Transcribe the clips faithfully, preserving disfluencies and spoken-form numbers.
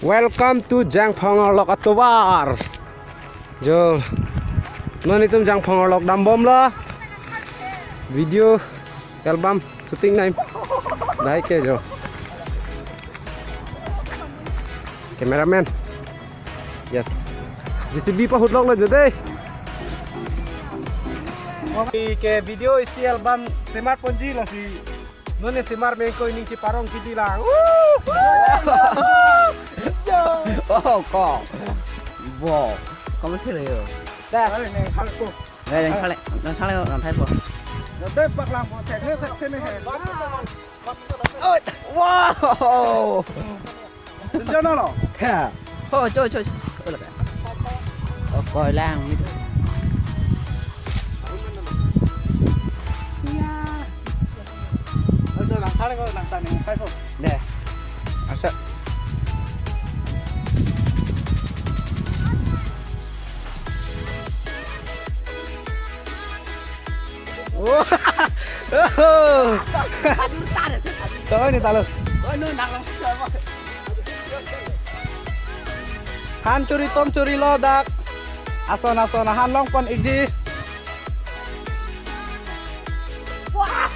Welcome to Jangphong arlok atovar. Jo, non itum Jangphong arlok dambomlo. Video album shooting nai. Dai ke jo. Cameraman. Yes. J C B pahutloklo jo dei. Ke video isi album semar ponji lasi. Nune semar mengko ining cheparong kiti lang. Woo! Oh, ko. Bo. Kamu sih yo. Dah. Ayo, neng, hal ko. Neng, neng sale, neng sale, neng thai po. Neng thai pak lang po, thek ne, thek ne he. Wow. Tunjana lo. Kha. Oh, cho, cho, cho. Oh, laka. Oh, koi lang mit. Iya. Asa lang thale ko, lang thale, lang thale ko. Deh. Asa. Wah. Tahu ini talu. Han churi tom churi lo dak. Ason ason han long pon ikji. Wah.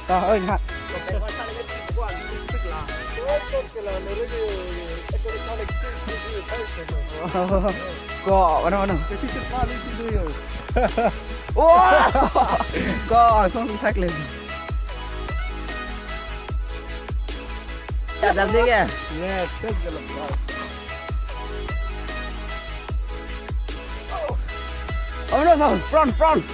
Tahu ini ha. Ko, mana, mana? Wah! Ko, langsung cycling. Ya, dam ding ya? Yes, yes, yes. Oh no, so, front, front.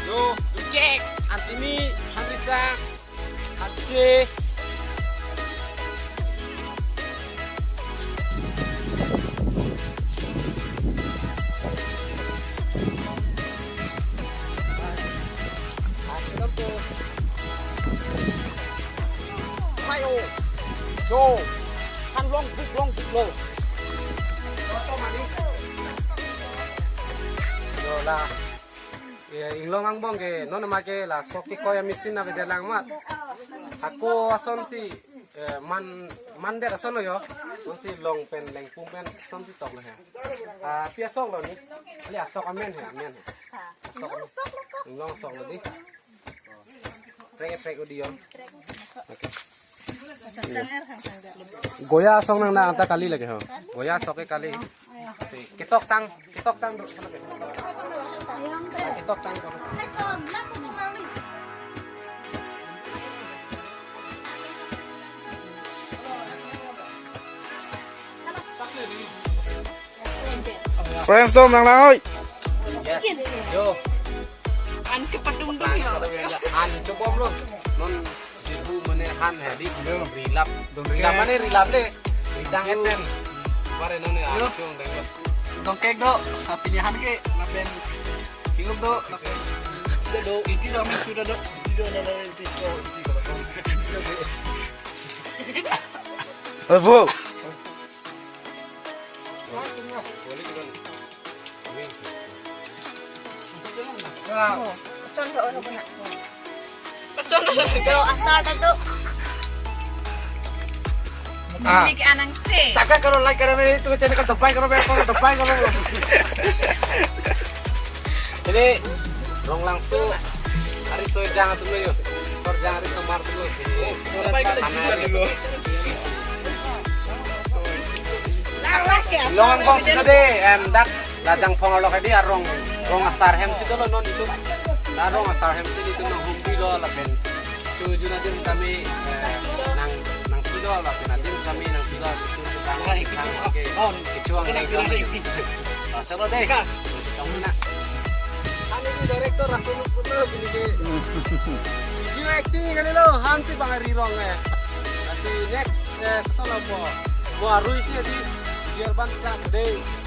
Yo, cek, antimi, hamisa, Ache. Ayo. Jo. Han long buk long buk lo. Yo la. Eh, inglong angbong ke, non ma ke la sok kekoi a-machine avedet lang mat. Ako asonsi, eh, man, mandet ason lo yo. Asonsi long pen, lengpung pen, asonsi tok lo he. Ah, pi asok lo ni? Ali asok amen he, amen he. Asok amen. Inglong asok lo di. Prek, prek udi yo. Oke. Goya asong nang na anta kali lagi ho. Goya asok ke kali. Si, ketok tang, ketok tang dulu. Ketok tang. Friends dong nang nang oi. Yes. Yo. An kepadung dong yo. An coba belum. Non Sibu mane han hadi rilap. Rilap mane rilap le. Ridang eten. Bare none yo. Arjung dang. Dongkek do, ha pini han ke, lapen kinguk do, lapen do. Iti do, amin sudah do. Iti do, na, na, iti do, iti do. Abu. Pachon do, oh, na. Pachon do. Jo, asar ta tu. Ah. Ini ke anang se. Saka kalau like karena itu channel kan tepai kalau berapa tepai kalau. Jadi, Ronglangso, ari soi jang atum lo yo. Kor jang ari somar atum lo. Tepai kalau jing kali lo. Long bos itu deh, em, dak Lajang phong alok adi arong, rong asar hem si dolo non itu. Na rong asar hem si itu nang humpi lo lapen. Chuju na adim kami, eh, nang, nangpi lo lapen adim kami nangpi lo, chuju kami nang ke. Kecuang nang kami. Ah, chalo deh. Kamu na. Kami ini director Rasul Putra gini ke. Video acting kali lo, han si bang ari rong eh. Asi next, eh, kesana po. Mo arui si adi. Biar ban kita deh.